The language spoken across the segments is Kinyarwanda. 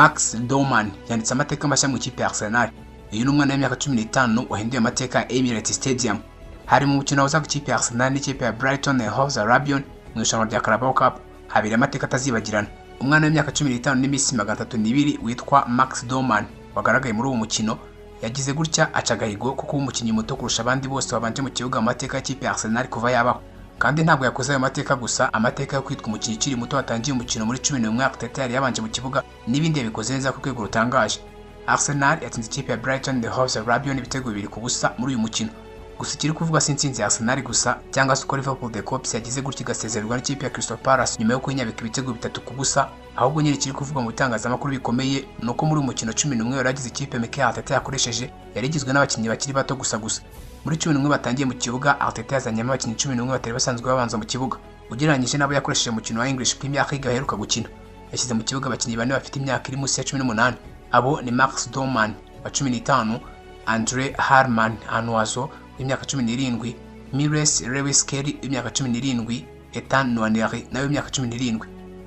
Max Dowman yanditse amateka mashya mu ikipe ya Arsenal. Uyu ni umwana w'imyaka 15 wahinduye amateka ya Emirates Stadium. Hari mu mukino wahuzaga ikipe ya Arsenal n'ikipe ya Brighton and Hove Albion mu irushanwa rya Carabao Cup, habereye amateka atazibagirana. Umwana w'imyaka 15 n'iminsi 302 witwa Max Dowman wagaragaye muri uwo mukino yagize gutya aca agahigo kuko umukinnyi muto kurusha abandi bose wabanje mu kibuga mu mateka y'ikipe ya Arsenal kuva yabaho. Kandi ntabwo yakoze ayo mateka gusa, amateka yo kwitwa umukinnyi ukiri muto watangiye umukino muri 11 Arteta yari yabanje mu kibuga n'ibindi yabikoze neza ku rwego rutangaje. Arsenal yatsinze ikipe ya Brighton and Hove Albion ibitego 2-0 muri uyu mukino. Gusa ikiri kuvuga si intsinzi ya Arsenal gusa cyangwa se uko Liverpool the Cops yagize gutya igasezererwa n'ikipe ya Crystal Palace nyuma yo kuyinyabika ibitego 3-0, ahubwo nyine ikiri kuvugwa mu bitangazamakuru bikomeye ni uko muri uyu mukino 11 yari agize ikipe Mikel Arteta yakoresheje yari igizwe n'abakinnyi bakiri bato gusa gusa. Muri 11 batangiye mu kibuga, Arteta yazanyemo abakinnyi 11 batari basanzwe babanza mu kibuga ugereranyije n'abo yakoresheje mu mukino wa English Premier League aheruka gukina. Yashyize mu kibuga abakinnyi bane bafite imyaka iri munsi ya 18. Abo ni Max Dowman wa 15, Andre Harman Anuazo w'imyaka 17, Miles Lewis Kelly w'imyaka 17, Ethan Nwaneri nawe w'imyaka 17.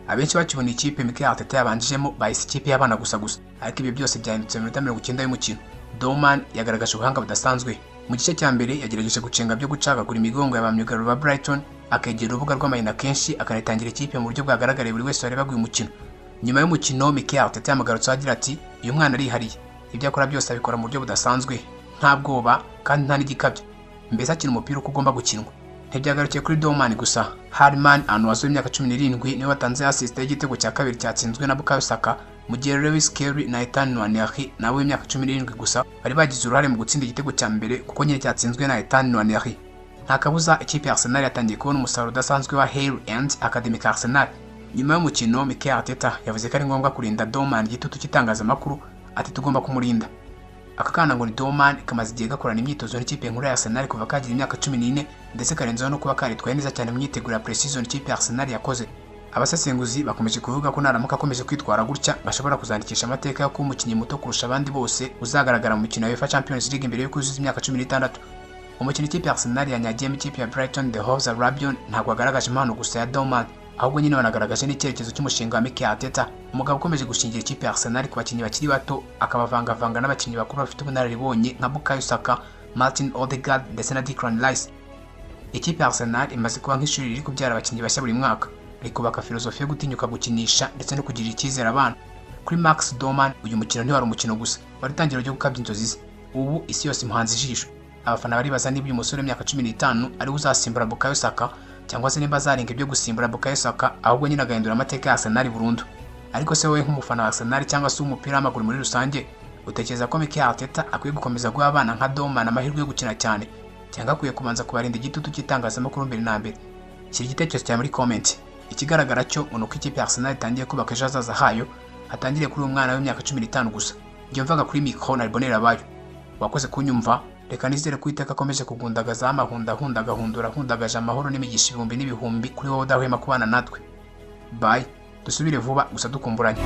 Abenshi bakibona ikipe Mikel Arteta yabanjijemo bahise ikipe y'abana gusa gusa, ariko ibyo byose byahindutse mu minota 90 y'umukino. Dowman yagaragaje ubuhanga budasanzwe. Mu gice cya mbere yagerageje gucenga byo gucagagura imigongo ya ba myugariro ba Brighton, akegera urubuga rw'amayina kenshi, akanitangira ikipe mu buryo bwagaragariye buri wese warebaga uyu mukino. Nyuma y'umukino Mikel Arteta yamugarutseho agira ati: "Uyu mwana arihariye, ibyo akora byose abikora mu buryo budasanzwe, nta bwoba kandi nta n'igikabyo, mbese akina umupira uko ugomba gukinwa." Ntibyagarukiye kuri Dowman gusa, Harman Anuazo w'imyaka 17 niwe watanze assist y'igitego cya kabiri cyatsinzwe na Bukayo Saka, mu gihe Lewis Kelly na Ethan Nwaneri nabo w'imyaka 17 gusa bari bagize uruhare mu gutsinda igitego cya mbere kuko nyine cyatsinzwe na Ethan Nwaneri. Nta kabuza ikipe ya Arsenal yatangiye kubona umusaruro udasanzwe wa Hale End Academy Arsenal. Nyuma y'umukino Mikel Arteta yavuze ko ari ngombwa kurinda Dowman igitutu cy'itangazamakuru, ati tugomba kumurinda. Aka kana ngo ni Dowman kamaze igihe gakorana imyitozo n'ikipe nkuru ya Arsenal kuva kagira imyaka 14, ndetse karenzeho no kuba karitwaye neza cyane mu myiteguro ya pre-season ikipe ya Arsenal yakoze. Abasesenguzi bakomeje kuvuga ko naramuka akomeje kwitwara gutya bashobora kuzandikisha amateka yo kuba umukinnyi muto kurusha abandi bose uzagaragara mu mikino ya UEFA Champions League mbere yo kuzuza imyaka 16. Umukino ikipe ya Arsenal yanyagiyemo ikipe ya Brighton and Hove Albion ntabwo wagaragaje impano gusa ya Dowman, ahubwo nyine wanagaragaje n'icyerekezo cy'umushinga wa Mikel Arteta, umugabo ukomeje gushingira ikipe ya Arsenal ku bakinnyi bakiri bato akabavangavanga n'abakinnyi bakuru bafite ubunararibonye nka Bukayo Saka, Martin Odegaard ndetse na Declan Rice. Ikipe ya Arsenal imaze kuba nk'ishuri riri kubyara abakinnyi bashya buri mwaka, rikubaka filozofi yo gutinyuka gukinisha ndetse no kugirira icyizere abana. Kuri Max Dowman uyu mukino ntiwari umukino gusa, wari itangiriro ryo gukabya inzozi ze. Ubu isi yose imuhanze ijisho. Abafana baribaza niba uyu musore w'imyaka 15 ari we uzasimbura Bukayo Saka cyangwa se nimba azarenga ibyo gusimbura Bukayo Saka ahubwo nyine agahindura amateka ya Arsenal burundu. Ariko se wowe nk'umufana wa Arsenal cyangwa se w'umupira w'amaguru muri rusange, utekereza ko Mikel Arteta akwiye gukomeza guha abana nka Dowman amahirwe yo gukina cyane, cyangwa akwiye kubanza kubarinda igitutu cy'itangazamakuru mbere na mbere? Shyira igitekerezo cyawe muri comment. Ikigaragara cyo ni uko ikipe ya Arsenal itangiye kubaka ejo hazaza hayo, hatangiriye kuri uyu mwana w'imyaka 15 gusa. Njye mvaga kuri micro na Bonera bayo. Wakoze kunyumva, reka nizere ko Uwiteka akomeje kugundagaza amahunda agahundura ahundagaje amahoro n'imigisha ibihumbi n'ibihumbi kuri wowe udahwema kubana natwe. Bye, dusubire vuba gusa dukumburanye.